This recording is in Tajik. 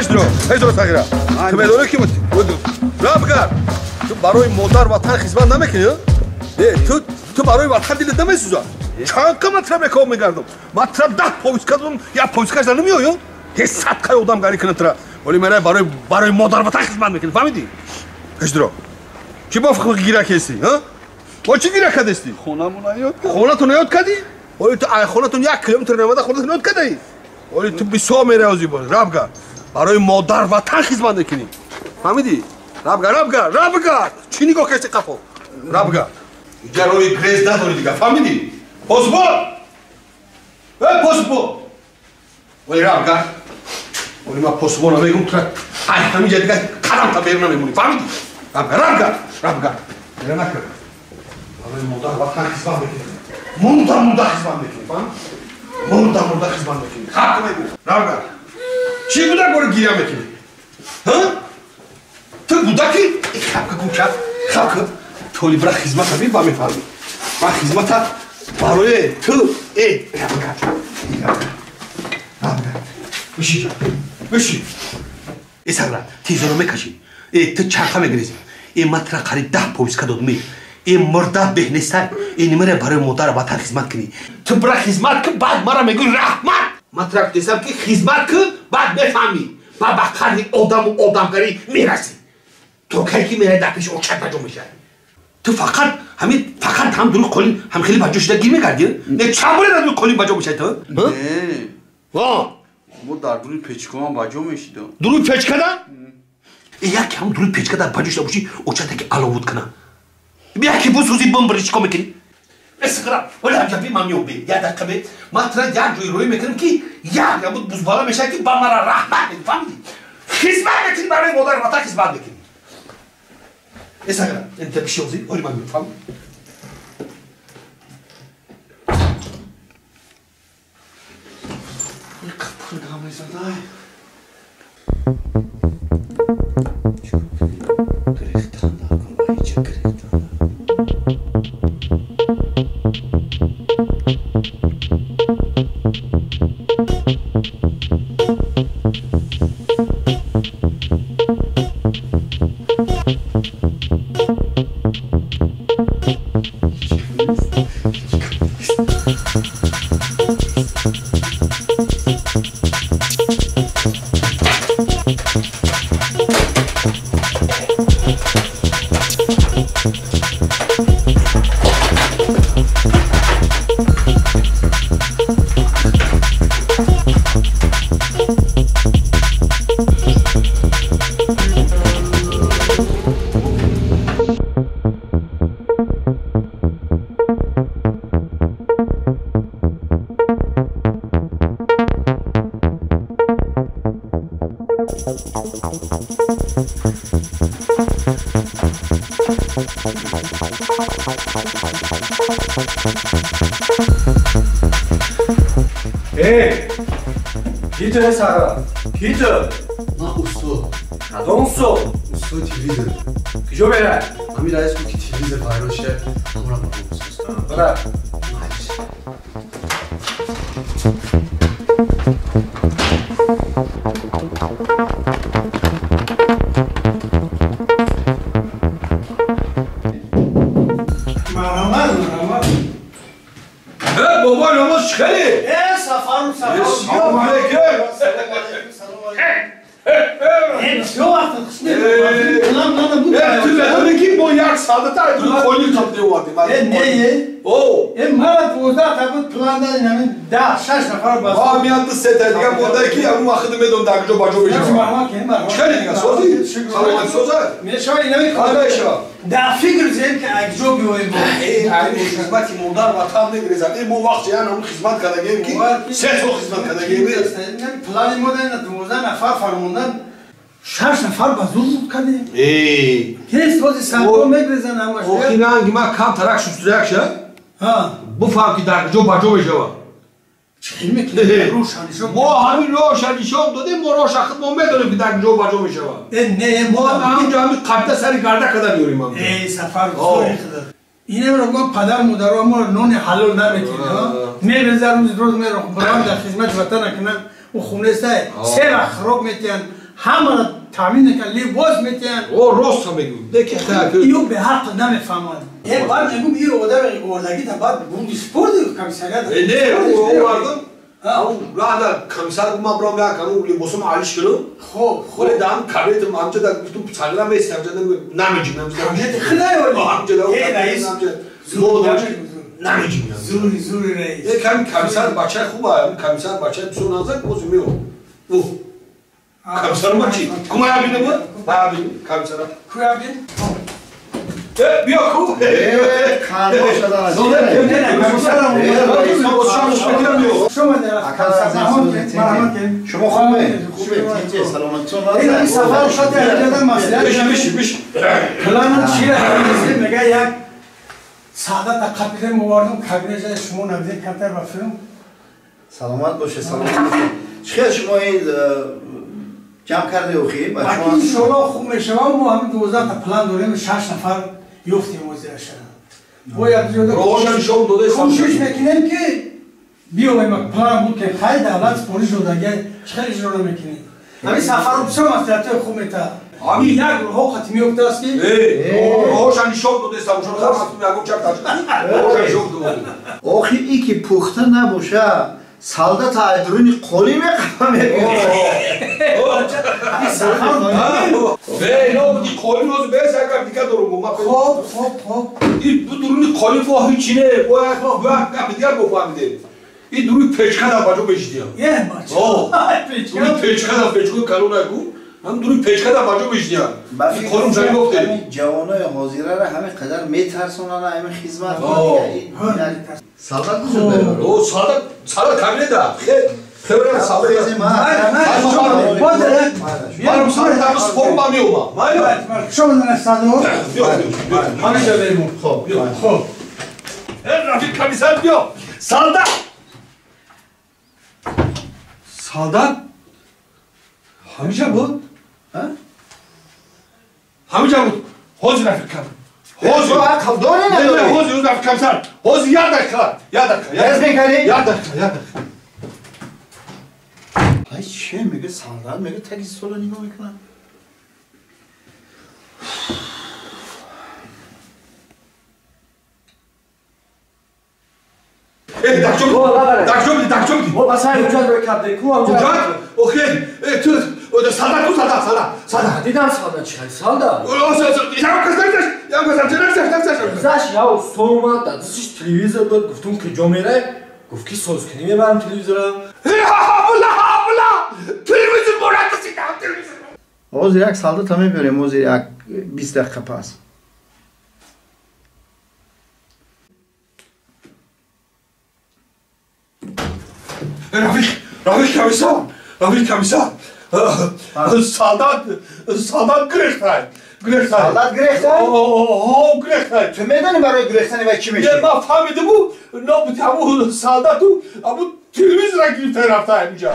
Ҳеҷ дро сағира. Ту медонӣ ки рабгар. Ту барои модар ватан хизмат намекунӣ? Не, ту барои ватан дилат намесӯзад. Чанд ка ман тра бекор мегардам. Ман тра 10 повиска додам, як повискаш намеояд. Ҳеҷ 100 кай одам гарӣ кунад тра. Вале ман барои модар ватан хизмат мекунӣ, фаҳмидӣ? Ҳеҷ дро. Чӣ бо гира кестӣ, ҳа? Бо чӣ гира кардестӣ? Хонамон ёд кардӣ. Хонатон ёд кардӣ? Вале ту ай хонатон 1 километр намеда хонатон ёд кардаӣ? Вале ту бисёр меравозӣ бо рабгар. Барои модар ватан хизмат мекунӣ. Фаҳмидӣ? Рабгар, рабгар, рабгар. Чӣ нигоҳ кардӣ қафо? Рабгар. Инҷа роҳи грез надорӣ дигар, фаҳмидӣ? Посбон! Э, посбон! Вале рабгар. Вале ман посбонро мегӯм ту ай ҳаминҷа дигар қадам та берун намемонӣ, фаҳмидӣ? Рабгар, рабгар, рабгар. Гира накун. Барои модар ватан хизмат мекунӣ. Мурда мурда хизмат мекунӣ, фаҳмидӣ? Мурда мурда хизмат мекунӣ. Ҳақ мегӯ. Рабгар. Чӣ буда бори гиря мекунӣ? Ҳа? Ту будаки? Хапка кунча, хапка. Толи бира хизмата би ба мефаҳмӣ. Ман хизмата барои ту э рабгар. Рабгар. Биши. Биши. Э сагра, тезоро мекашӣ. Э ту чарха мегирезӣ. Э ман тура қариб 10 повиска додам. Э мурда беҳ нестай. Э нимаре барои модар ватан хизмат кунӣ. Ту бира хизмат кун, баъд мара мегӯӣ раҳмат. Ман тура гуфтам ки хизмат кун, баъд мефаҳмӣ. Баъд ба қадри одаму одамгарӣ мерасӣ. То кай ки мерай дар пеши очат ба ҷо мешавӣ. Ту фақат ҳамин фақат ҳам дуруи қолин ҳам хеле ба ҷо шуда гир мегардӣ? Не, чанд боре дар дуруи қолин ба ҷо мешавӣ ту? Не. Ҳа? Мо дар дуруи печкаам ба ҷо мешидам. Дуруи печкада? Э яке ҳам дуруи печкада ба ҷо шуда бошӣ, очата ки аловуд кунам. Яке бусӯзи бимбирӣ чӣ кор мекунӣ? Эсқира, вале ҳамҷа би ман меёб би. Як дақиқа би. Ман тура як ҷои рӯй мекунам ки як ябуд бузбала мешавад ки ба мара раҳмат мекунӣ, фаҳмидӣ? Хизмат мекунӣ барои модар ватан хизмат мекунӣ. Эсқира, инта бишёзи, оли ман меёб, фаҳмидӣ? Қапқир гамезадай. Гирифтан накун, ҳеҷ гирифтан. Эй, ки ту сара? Ки ту? Ман устод. Кадом устод? Устоди телевизор. Куҷо мерай? Ҳамин раис гуфт ки телевизор вайрон шуда, ҳамонро ба устод. Бара. Марҳамат, марҳамат. Э, бобо намоз чӣ хеле? Э, сафару, сафару. Салом алейкум. Ту медонӣ ки мо як соата ай дуруи қолин тап меовардем. Э, не, О! Э, мара 12 та буд план дадем, ҳамин 10, 6 нафар бас. Ма мият се та дигар монда ки ҳамун вақт медонам дар куҷо ба ҷо мешавам. Чӣ хеле дигар созӣ? Саломат соза? Мешава ина мехоҳам. Мешава. Дар фикр зем ки ай куҷо биёем бо. Э, ай хизмати модар ватан мегирезад. Э, мо вақт ян ҳамун хизмат кардагем ки 3 сол хизмат кардагем. Плани мо дар 12 нафар фармондан 6 нафар ба зур буд кардем. Э. Ҳеҷ сози саркор мегирезанд ҳамаш. Охи ранги ман кам тарак шустуяк ша. Ҳа. Буфаҳм ки дар куҷо ба ҷо мешавад. Чӣ мекунем? Роша нишон. Мо ҳамин роша нишон додем, мо роша худ мо медонем ки дар куҷо ба ҷо мешавад. Э, не, мо ҳаминҷо ҳамин қабта сари гарда карда меорем ҳаминҷо. Э, сафар зори худат. Инамро гуфт падар модаро мо нони ҳалол наметем, мерезар рӯз рӯз мерохм, барам дар хизмати ватан накунам, ӯ хунестай, се вақт хӯрок метиҳанд, ҳамаро таъмин мекунанд, либос метиҳанд. О, рост ҳам мегӯ. Лекин Иё беҳақ намефаҳманд. Е, баъд мегӯм, ин одами овардагита баъд бурди спорди комиссарият. Не, овардам. Раҳда комиссар ман брам як ҳамун либосам алиш кунам. Хоб, хоб. Вале дар ҳам кабинетам ҳамҷа да гуфтум сагра мест ҳамҷа намеҷим ҳамҷа. Кабинети хидай оли. Ҳамҷа да. Е, раис. Намеҷим. Зури, зури раис. Е, ками комиссар бачаи хуба, комиссар бачаи бисёр назак боз мео. О. Комиссар ма чи? Кумая бинем? Мая бинем комиссара. Куя бин? Е, биё ку. Қанбош адан. Шумо хубе? Хубе, тинҷе, саломатитон. Ин сафар шояд яҷадан маслиҳат. Биш, биш, биш. План чира мега як саадата қапидем овардум кабинет шумо набидед камтар ба филм. Саломат боше, саломат боше. Чӣ хел шумо ин ҷамъ карде охи? Бачаҳо иншоаллоҳ хуб мешавам. Мо ҳамин 12 та план дорем, 6 нафар ёфтем озираша. Бояд кӯшиш мекунем ки биёем план буд ки хай давлат супориш додага чӣ хел иҷро намекунем. Ҳамин сафарро бисёр маслиҳатҳои хуб метаҳад. Ҳамин як роҳо қати меёфтааст ки роҳоша нишон додеста, охи и ки пухта набоша солдата аз дуруни қолӣ меқафа мегӯяд. Хоб, хоб, хоб. Дуруни қолӣ во ҳичи не, бояд гапи дигар бофаҳмидем. Ин дуруни печка дар баҷо мешидиям. Е, бача. Дуруни печка дар печкаи калона гу, ҳам дуруни печка дар баҷо мешидиям. Ин қолим ҷай гуфтем. Ҷавонои ҳозирара ҳамин қадар метарсонанд, ҳамин хизмат. Солдат куҷо дорад? О, солдат, солдат кабинета. Хебра солдат. Ман солдат спорт ба меомам. Майла. Шумо на солдат? Ҳаминҷо берем. Хоб, хоб. Рафиқ комиссар биё. Солдат. Солдат? Ҳаминҷо буд? Ҳа? Ҳаминҷо буд. Ҳозир рафиқ комиссар. Ҳозир ақл дорӣ надорӣ? Ҳозир рафиқ комиссар. Ҳозир як дақиқа, як дақиқа. Рез мекардӣ? Як дақиқа, як дақиқа. Ай че мега солдат мега таги стола нигоҳ мекунам. Э, дакчо, дакчо, дакчо. О, басай ҳуҷҷат рӯй карде. Ку ҳамҷа? Ҳуҷҷат? Охе, ту солдат ку солдат, солдат, солдат. Дидам солдат чи хай солдат. О, ям кас нагзаш, ям кас нагзаш, нагзаш. Гузашт, яв сомад, дастиш телевизор буд, гуфтум ки ҷо мерай, гуфт ки созкунӣ мебарам телевизора. Ҳавла, ҳавла! Телевизор бурад сидам телевизор. Ҳозир як солдата мебарем, ҳозир як 20 дақиқа пас. Рафиқ, рафиқ комиссар, рафиқ комиссар. Солдат, солдат гирехтай. Гирехтай. Солдат гирехтай? Ҳо, гирехтай. Ту медонӣ барои гирехтани вай чӣ мешавад? Не, ман фаҳмидиму, нобуд ҳамун солдату ҳамун телевизора гирифта рафта ҳаминҷа.